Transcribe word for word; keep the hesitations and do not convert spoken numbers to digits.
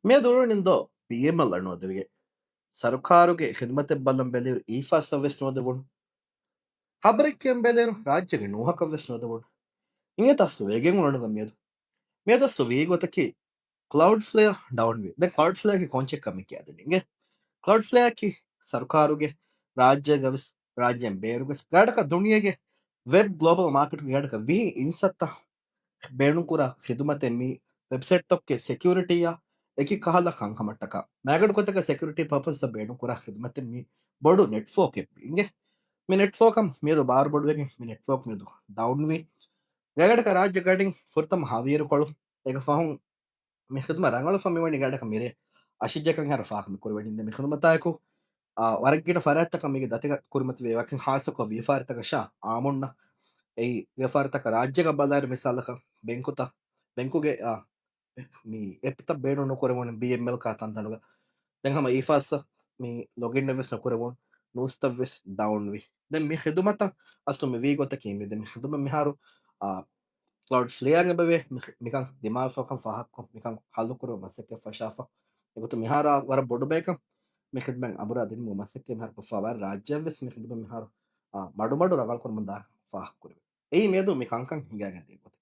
މިއަދު އުޅުނިން ދޯ ބީއެމްއެލް އަށް ނުވަދެވިގެން ސަރުކާރުގެ ޚިދުމަތެއް ބަލަން ބެލިއިރު އީފާސް އަށް ވެސް ނުވަދެވުނު. ޚަބަރެއް ކިޔަން ބެލިއިރު ރާއްޖޭގެ ނޫހަކަށް ވެސް ނުވަދެވުނު. އިނގޭތަ އަސްލު ވެގެން އުޅުނުގަ މިއަދު؟ މިއަދު އަސްލު ވީ ގޮތަކީ ކްލައުޑްފްލެއާ ޑައުން ވީ. ދެން ކްލައުޑްފްލެއާއަކީ ކޮންޗެއްކަން މި ކިޔާދެނީ. އިނގޭ ކްލައުޑްފްލެއާއަކީ ސަރުކާރުގެ ރާއްޖޭގަ ވެސް ރާއްޖޭން ބޭރުގަ ވެސް ގާޑަކަށް ދުނިޔޭގެ ވެބް ގްލޯބަލް މާކެޓުގެ ގާޑަކަށް ވިހި އިންސައްތަ ބޭނުންކުރާ ޚިދުމަތެއް މީ. ވެބްސައިޓްތަކުގެ ސެކިއުރިޓީއާ އެކި ކަހަލަ ކަންކަމަށްޓަކާ މައިގަނޑު ގޮތަކަށް ސެކިއުރިޓީ ޕާޕަސްއަށް ބޭނުންކުރާ ޚިދުމަތެއް މީ ބޮޑު ނެޓްވޯކެއް މީ. އިނގޭ މި ނެޓްވޯކަށް މިއަދު ބާރުބޮޑުވެގެން މި ނެޓްވޯކް މިއަދު ޑައުންވީ. ގާޑަކަށް ރާއްޖެ ގަޑިން ފުރަތަމަ ހަވީރުކޮޅު އޭގެ ފަހުން މި ޚިދުމަތް ރަނގަޅުފަ މިވަނީ ގާޑަކަށް މިރޭ އަށިއްޔަކަށް އަހަރު ފާހަގަ މި ކުރެވެނީ. ދެން މި ޚިދުމަތާއެކު، އާ، ވަރަށް ގިނަ ފަރާތްތަކަށް މީގެ ދަތިކުރުމަތި ވޭ ވަކިން ޚާއްޞަކޮށް ވިޔަފާރިތަކަށާ އާމުންނަށް. އެއީ ވިޔަފާރިތަކަށް ރާއްޖޭގަ ބަލާއިރު މިސާލަކަށް ބެންކުތައް، ބެންކުގެ، އާ، މި އެޕްތައް ބޭނުން ނުކުރެވުނު ބީއެމްއެލް ކާ ތަންތަނުގަ. ދެން ހަމަ އީފާސް މި ލޮގިން ވެސް ނުކުރެވުނު ނޫސްތައް ވެސް ޑައުން ވި. ދެން މި ޚިދުމަތަށް އަސްލު މި ވީ ގޮތަކީ މި ދެން މި ޚިދުމަތް މިހާރު، އާ، ކްލައުޑް ފްލެއާ އެބަވޭ މި-، މިކަން ދިމާވެފަކަން ފާހަގަކޮށް މިކަން ހައްލުކުރުމަށް މަސައްކަތް ފަށާފަ. އެގޮތުން މިހާރާ ވަރަށް ބޮޑު ބަޔަކަށް މި ޚިދުމަތް އަނބުރާ ދިނުމުގެ މަސައްކަތް މިހާރު ކޮށްފަ ވަރަށް ރާއްޖެއަށް ވެސް މި ޚިދުމަތް މިހާރު، އާ، މަޑުމަޑު ރަނގަޅުކުރަމުން ދާ ފާހަގަކުރެވޭ. އެއީ މިއަދު މި ކަންކަން ހިނގައިގެން ދިޔަ ގޮތް.